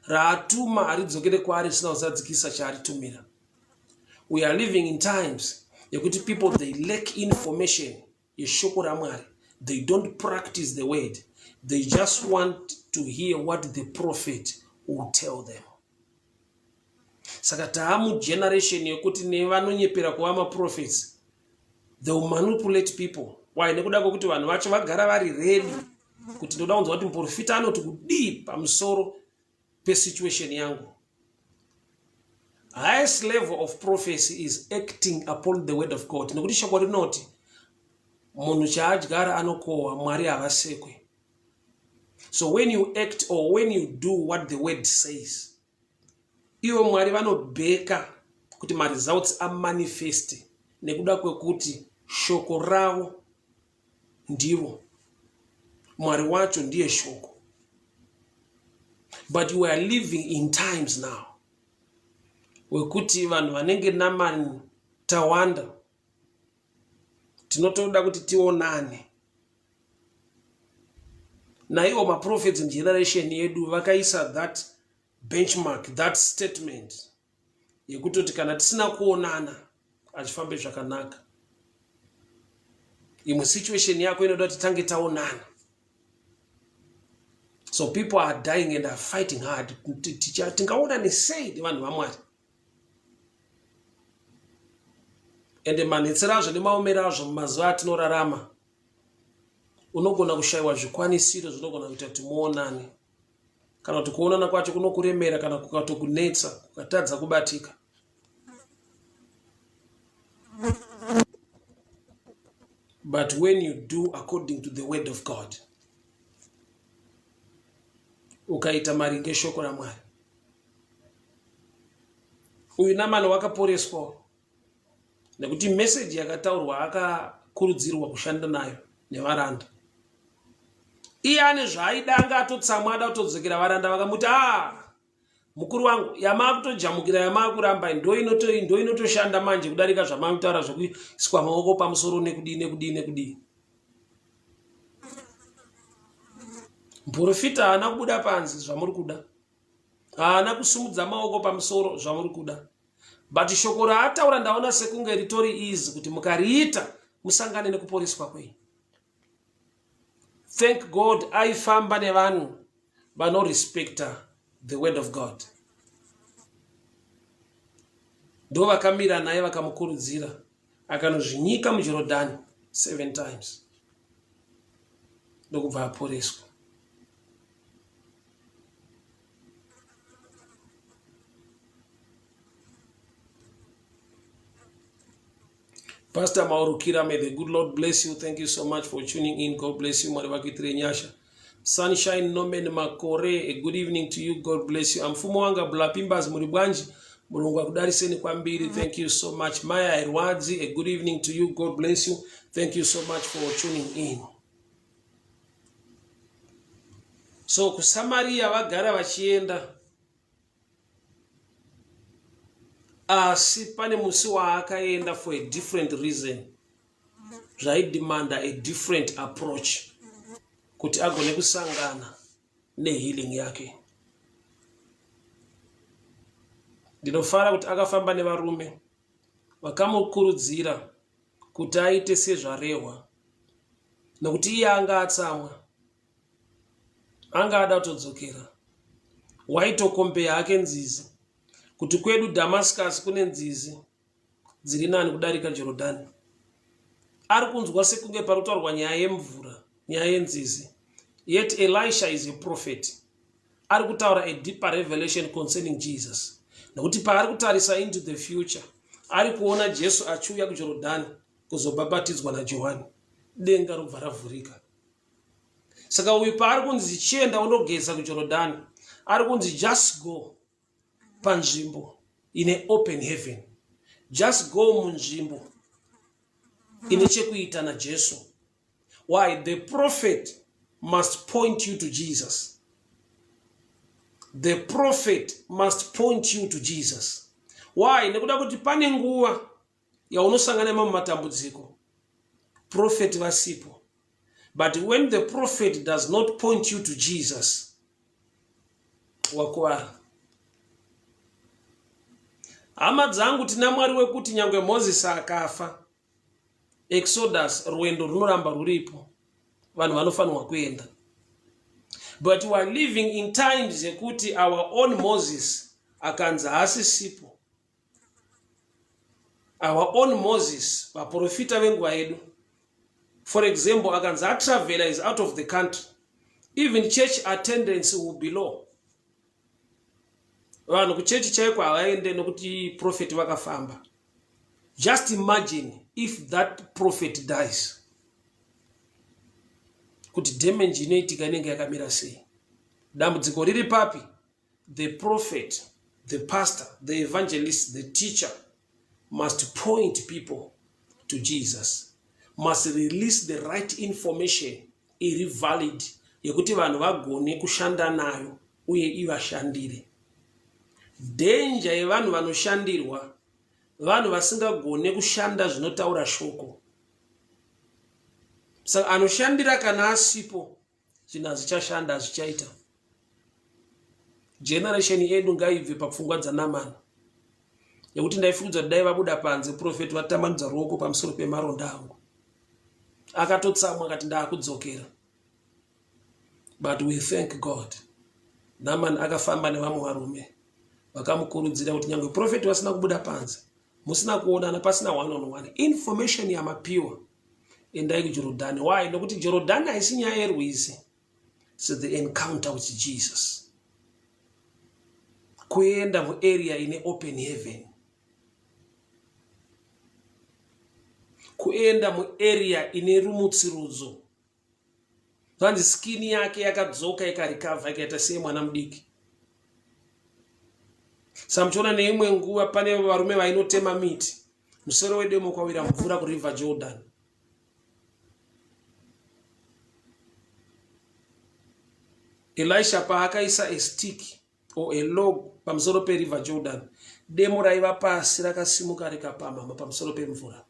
S1: raatuma haridzokere kwaari risina kuzadzikisa chaaritumira we are living in times yekuti people they lack information yeshoko ramwari they don't practice the word they just want to hear what the prophet will tell them saka taamugeneration yekuti nevanonyepera kuva maprophets they will manipulate people why nekuda kwekuti vanhu vacho vagara vari ready kuti ndoda kunzwa kuti muprofita anoti kudii pamusoro pesituation yangu highest level of prophecy is acting upon the word of god nekuti shoko rinoti munhu chaadyara anokohwa mwari havasekwe so when you act or when you do what the word says Ivo Mwari vanobheka kuti maresults amanifeste nekuda kwekuti shoko ravo ndivo. Mwari wacho ndiye shoko. But we are living in times now wekuti vanhu vanenge Namani tawanda tinotoda kuti tionane naiwo maprophets mugeneration yedu vakaisa that benchmark that statement yekutoti kana tisina kuonana achifambe zvakanaka imwe situation yako inoda kuti tange taonana so people are dying and are fighting hard tingaonane sei nevanhu vamwari ende manetsero azvo nemaomero azvo mumazuva atinorarama unogona kushayiwa zvikwanisiro zvinogona kuita kuti muonane kana kuti kuonana kwacho kunokuremera kana kukatokunetsa kukatadza kubatika but when you do according to the word of god ukaita maringe shoko ramwari uyu namani wakaporeswa nekuti meseji yakataurwa akakurudzirwa kushanda nayo nevaranda iye ane zvaaida anga atotsamwa ada kutodzokera varanda vakamuti a ah, mukuru wangu yamaakutojamukira yamaakuramba ndo inotoshanda manje kudarika zvamaakutaura zvekuiswa maoko pamusoro nekudii nekudii nekudii muprofita haana kubuda panze zvamuri kuda haana kusumudza maoko pamusoro zvamuri kuda. But shoko raataura ndaona sekunge ritori easy kuti mukariita musangane nekuporeswa kwenyu. Thank God aifamba nevanhu vanorespecta the word of God. Ndo vakamira naye vakamukurudzira akanozvinyika muJorodhani seven times ndokubva aporeswa. Pastor Maurukira, may the good Lord bless you. Thank you so much for tuning in. God bless you. Mwari vakuitire nyasha. Sunshine Norman Makore, a good evening to you. God bless you. Amfumo wanga Blapimbas muri bwanji. Mulungu akudariseni kwambiri. Thank you so much. Maya Irwadzi, a good evening to you. God bless you. Thank you so much for tuning in. So kuSamaria vagara vachienda asi pane musi waakaenda for a different reason zvaidemanda a different approach kuti agone kusangana nehealing yake ndinofara kuti akafamba nevarume vakamukurudzira kuti aite sezvarehwa nokuti iye anga atsamwa anga ada kutodzokera waitokompeya hake nzizi kuti kwedu Damascus kune nzizi dziri nani kudarika Jorodhani. Ari kunzwa sekunge pari kutaurwa nyaya yemvura, nyaya yenzizi. Yet Elisha is a prophet. Ari kutaura a deeper revelation concerning Jesus. Nekuti paari kutarisa into the future, ari kuona Jesu achiuya kuJorodhani kuzobhabhatidzwa naJohani. Denga robva ravhurika. Saka uyu paari kunzi chienda undogeza kuJorodhani, ari kunzi just go panzvimbo ine open heaven. Just go munzvimbo ine chekuita naJesu. Why? The prophet must point you to Jesus. The prophet must point you to Jesus. Why? Nekuda kuti pane nguva yaunosangana nemamwe matambudziko prophet vasipo but when the prophet does not point you to jesus wakuvara hama dzangu tina mwari wekuti nyangwe moses akafa exodus rwendo runoramba ruripo vanhu vanofanirwa kuenda but we are living in times yekuti our own moses akanzi haasisipo our own moses vaprofita venguva yedu for example akanzi atravela is out of the country even church attendance will be low vanhu kuchechi chaiko havaende nokuti prophet vakafamba just imagine if that prophet dies kuti damage inoitika inenge yakamira sei dambudziko riri papi The prophet, the pastor, the evangelist, the teacher must point people to Jesus, must release the right information iri valid yekuti vanhu vagone kushanda nayo uye ivashandire. Danger yevanhu vanoshandirwa vanhu vasingagone kushanda zvinotaura shoko. Saka anoshandira kana asipo zvinhu hazvichashanda hazvichaita generation yedu ngaibve papfungwa dzanamani nekuti ndaifungidzwa kuti dai vabuda panze profeti vatambanudza ruoko pamusoro pemaronda angu akatotsamwa akati ndaakudzokera but we thank god namani akafamba nevamwe varume vakamukurudzira kuti nyange profeti vasina kubuda panze musina kuonana pasina one on one information yamapiwa endai kujorodhani why nokuti jorodhani haisi nyaya yerwizi so the encounter with jesus kuenda muarea ine open heaven kuenda muarea ine rumutsirudzo zvanzi skin yake yakadzoka ikarikavha ikaita sei mwana mudiki samuchiona neimwe nguva pane varume vainotema miti musoro wedemo kwawira mvura kuriver jordan elisha paakaisa a stick or a log pamusoro periver jordan demo raiva pasi rakasimuka rikapamhama pamusoro pemvura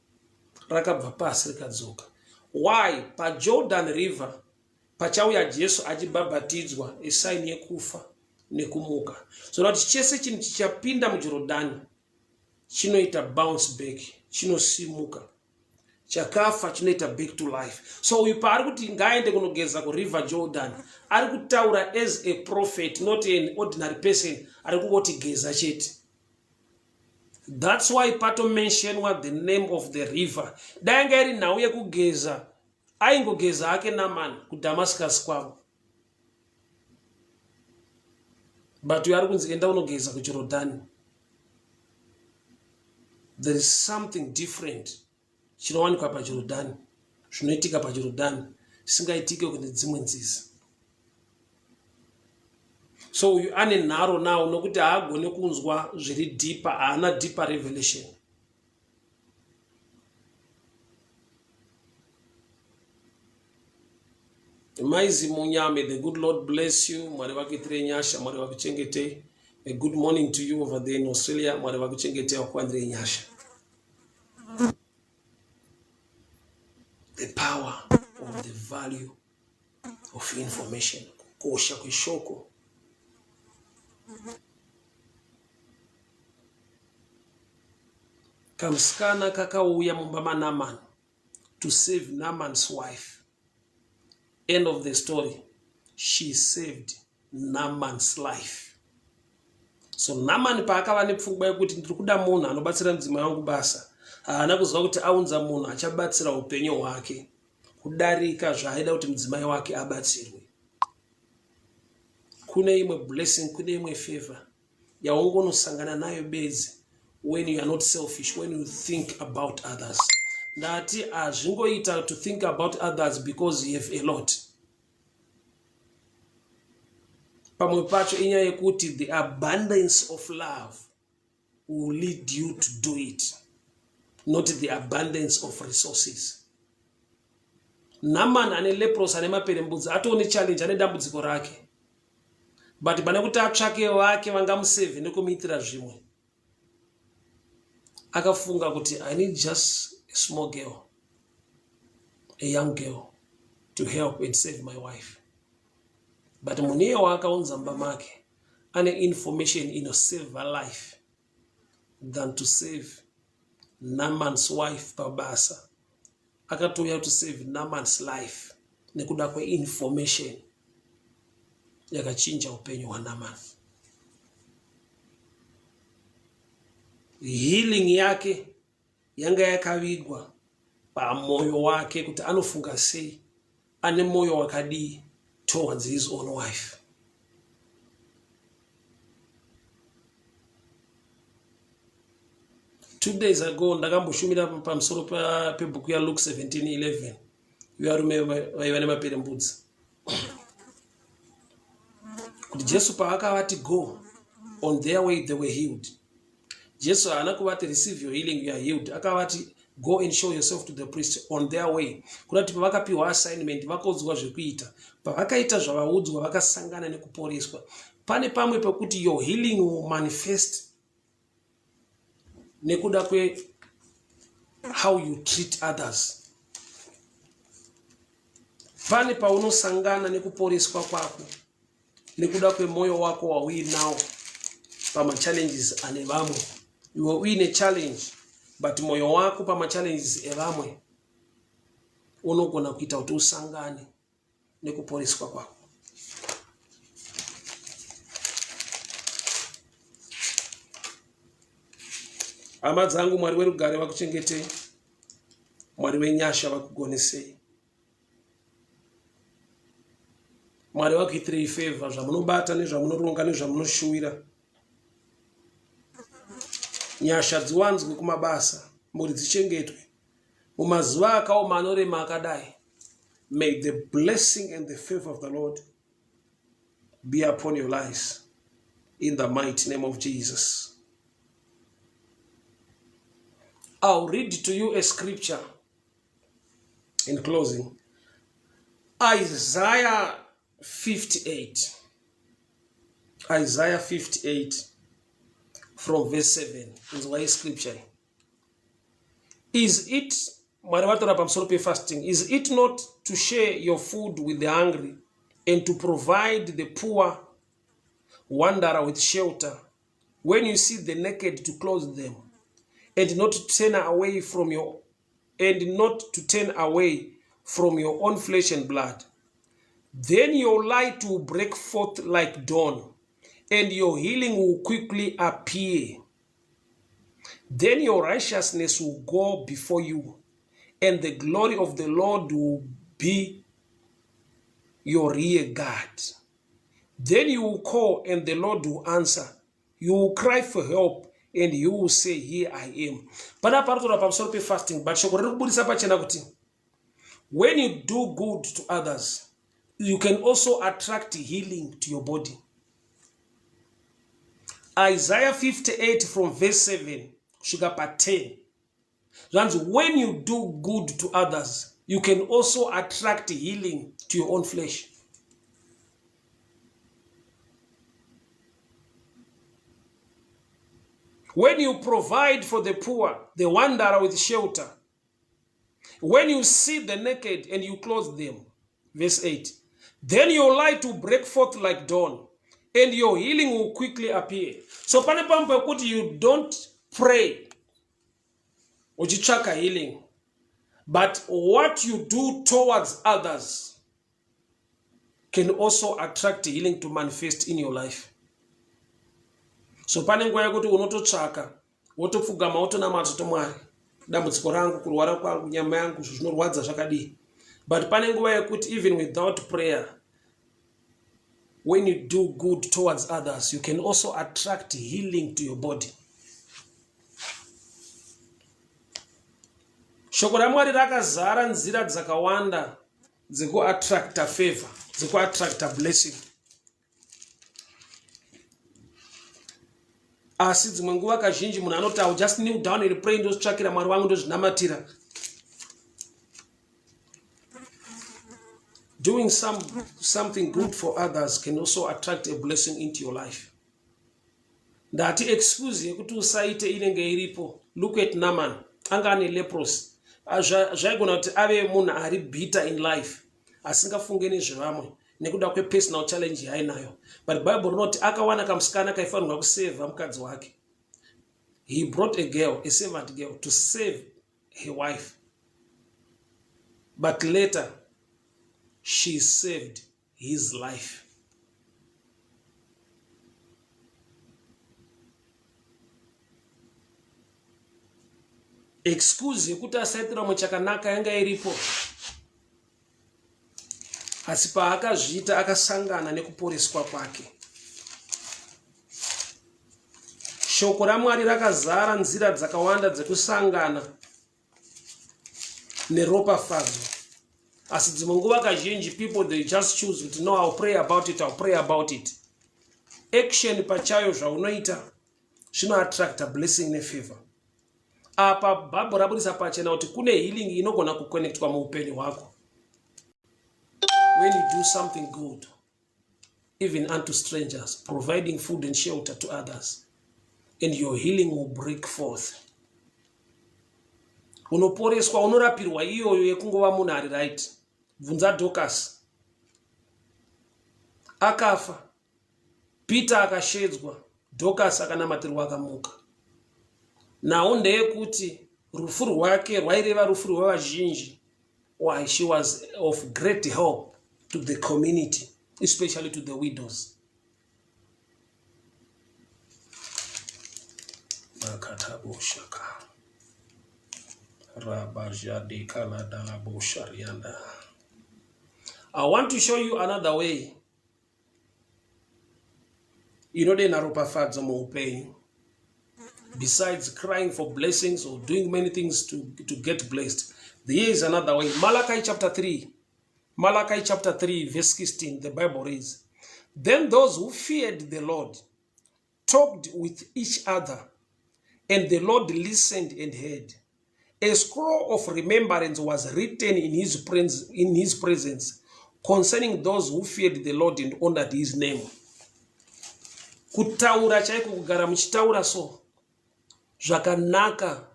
S1: rakabva pasi rikadzoka why pajordan river pachauya jesu achibhabhatidzwa esaini yekufa nekumuka so kuti chese chinhu chichapinda mujorodhani. chinoita bounce back, chinosimuka. Chakafa chinoita back to life. So uyu paari kuti ngaaende kunogeza kuriver Jordan, ari kutaura as a prophet, not an ordinary person ari kungoti geza chete. That's why patomentionwa the name of the river. Dai yanga iri nhau yekugeza, aingogeza hake Naman kuDamascus kwavo. But uyo ari kunzi enda unogeza kuJorodhani. There is something different chinowanikwa paJorodhani, zvinoitika paJorodhani zvisingaitike kune dzimwe nzizi. So uyu ane nharo now nokuti haagone kunzwa zviri deeper, haana deeper revelation. Mai Zimunya, may the good Lord bless you. Mwari vakuitire nyasha, Mwari vakuchengetei. A good morning to you over there in Australia. Mwari vakuchengetei, vakuwandirei nyasha. The power of the value of information, kukosha kweshoko. Kamusikana kakauya mumba maNaman to save Naaman's wife. End of the story. She saved Naaman's life. So Naaman paakava nepfungwa yekuti ndiri kuda munhu anobatsira mudzimai wangu basa, haana kuziva kuti aunza munhu achabatsira upenyu hwake kudarika zvaaida kuti mudzimai wake abatsirwe. Kune imwe blessing, kune imwe favor yaungonosangana nayo bedzi when you are not selfish, when you think about others. Ndati hazvingoita to think about others because you have a lot. Pamwe pacho inyaya yekuti the abundance of love will lead you to do it, not the abundance of resources. Naman ane leprosy, ane maperembudzi, atoo nechallenge, ane dambudziko rake, but pane kuti atsvake vake vangamusevhe nekumuitira zvimwe, akafunga kuti I need just a small girl, a young girl to help and save my wife. But munhu iye waakaunza mumba make ane information inosave life than to save Naaman's wife pabasa. Akatouya to save Naaman's life nekuda kweinformation yakachinja upenyu hwaNaaman. Healing yake yanga yakavigwa pamwoyo wake kuti anofunga sei, ane mwoyo wakadii towards his own wife. Two days ago ndakamboshumira pamusoro pebhuku yaLuke 17:11 yevarume vaiva nemaperembudzi, kuti Jesu paakavati go, on their way they were healed. Jesu haana kuvati receive your healing, you are healed. Akavati go and show yourself to the priest. On their way, kuda kuti pavakapiwa assignment, vakaudzwa zvekuita, pavakaita zvavaudzwa, vakasangana nekuporeswa. Pane pamwe pekuti your healing will manifest nekuda kwe how you treat others. Pane paunosangana nekuporeswa kwako nekuda kwemwoyo wako wauinawo pamachallenges ane vamwe. Iwe uine challenge, but mwoyo wako pamachallenges evamwe unogona kuita kuti usangane nekuporeswa kwako. Hama dzangu, Mwari werugare vakuchengetei, Mwari wenyasha vakugonesei, Mwari vakuitirei favor zvamunobata nezvamunoronga nezvamunoshuwira. Nyasha dziwanzwe kumabasa, mhuri dzichengetwe mumazuva akaoma anorema akadai. May the blessing and the favor of the Lord be upon your lives in the mighty name of Jesus. I'll read to you a scripture in closing. Isaiah 58. Isaiah 58 from verse 7. Inzwai scripture. Is it, Mwari vataura pamusoro pefasting, is it not to share your food with the hungry and to provide the poor wanderer with shelter, when you see the naked to clothe them and not to turn away from your and not to turn away from your own flesh and blood. Then your light will break forth like dawn, and your healing will quickly appear. Then your righteousness will go before you, and the glory of the Lord will be your rear guard. Then you will call, and the Lord will answer. You will cry for help, and you will say, Here I am. Pana parutaura pamusoro pefasting, but shoko riri kubudisa pachena kuti when you do good to others, you can also attract healing to your body. Isaiah 58 from verse 7 kusvika pa10 zvanzi when you do good to others you can also attract healing to your own flesh. When you provide for the poor, the wanderer with shelter, when you see the naked and you clothe them, verse 8, then your light will break forth like dawn and your healing will quickly appear. So pane pamwe pekuti you don't pray uchitsvaka healing, but what you do towards others can also attract healing to manifest in your life. So pane nguva yekuti unototsvaka wotopfugama wotonamata kuti Mwari dambudziko rangu kurwara kwangu nyama yangu zvinorwadza zvakadii but pane nguva yekuti even without prayer when you do good towards others you can also attract healing to your body shoko ramwari rakazara nzira dzakawanda dzekuattracta favor dzekuattracta blessing asi dzimwe nguva kazhinji munhu anoti ill just kneel down and pray ndozvitsvakira mwari wangu ndozvinamatira doing some, something good for others can also attract a blessing into your life Ndati excuse yekuti usaite inenge iripo. Look at Naman. Anga ane leprosy. Ah, zvaigona kuti ave munhu ari bitter in life asingafunge nezvevamwe nekuda kwepersonal challenge yaainayo. But Bible rinoti akawana kamusikana kaifanirwa kusevha mukadzi wake. He brought a girl, a servant girl, to save her wife. But later she saved his life. Excuse yekuti asaitira mumwe chakanaka yanga iripo, asi paakazviita akasangana nekuporeswa kwake. Shoko raMwari rakazara nzira dzakawanda dzekusangana neropafadzo asi dzimwe nguva kazhinji people they just choose kuti no ill pray about it ill pray about it action pachayo zvaunoita zvinoattracta blessing nefavor apa bhabho rabudisa pachena kuti kune healing inogona kuconnectwa muupenyu hwako when you do something good even unto strangers, providing food and shelter to others, and your healing will break forth. Unoporeswa, unorapirwa iyoyo yekungova munhu ari right. Bvunza Dorcas. Akafa. Peter akashedzwa, Dorcas akanamatirwa akamuka. Nhau ndeyekuti rufu rwake rwaireva rufu rwevazhinji why she was of great help to the community especially to the widows makataboshaka rabajadekaladalabosharianda i want to show you another way inodenha ropafadzo muupenyu besides crying for blessings or doing many things to, to get blessed there is another way malachi chapter 3 malachi chapter 3 verse 16 the bible reads then those who feared the lord talked with each other and the lord listened and heard A scroll of remembrance was written in his, in his presence concerning those who feared the Lord and honored his name. Kutaura chaiko kugara muchitaura so zvakanaka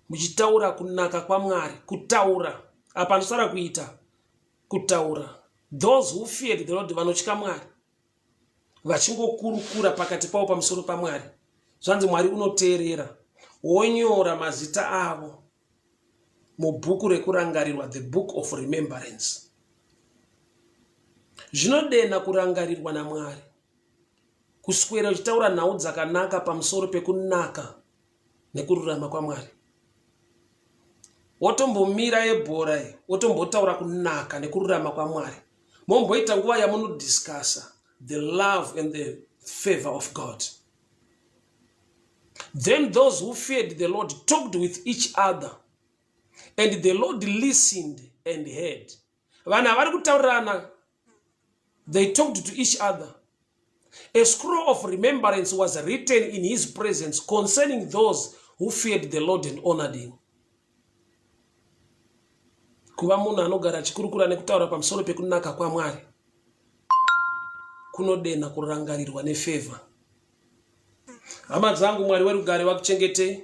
S1: muchitaura kunaka kwaMwari kutaura apa ndosara kuita kutaura those who feared the Lord vanotya Mwari vachingokurukura pakati pavo pamusoro paMwari. Zvanzi Mwari unoteerera. Wonyora mazita avo mubhuku rekurangarirwa, the book of remembrance. Zvinodena kurangarirwa naMwari, kuswera uchitaura nhau dzakanaka pamusoro pekunaka nekururama kwaMwari. Wotombomira yebhora iyi, wotombotaura kunaka nekururama kwaMwari, momboita nguva yamunodiscussa the love and the favor of God. Then those who feared the Lord talked with each other, and the Lord listened and heard. Vanhu havari kutaurirana, they talked to each other. A scroll of remembrance was written in his presence concerning those who feared the Lord and honored him. Kuva munhu anogara achikurukura nekutaura pamusoro pekunaka kwaMwari kunodena kurangarirwa nefavor. Hama dzangu, Mwari werugare vakuchengetei.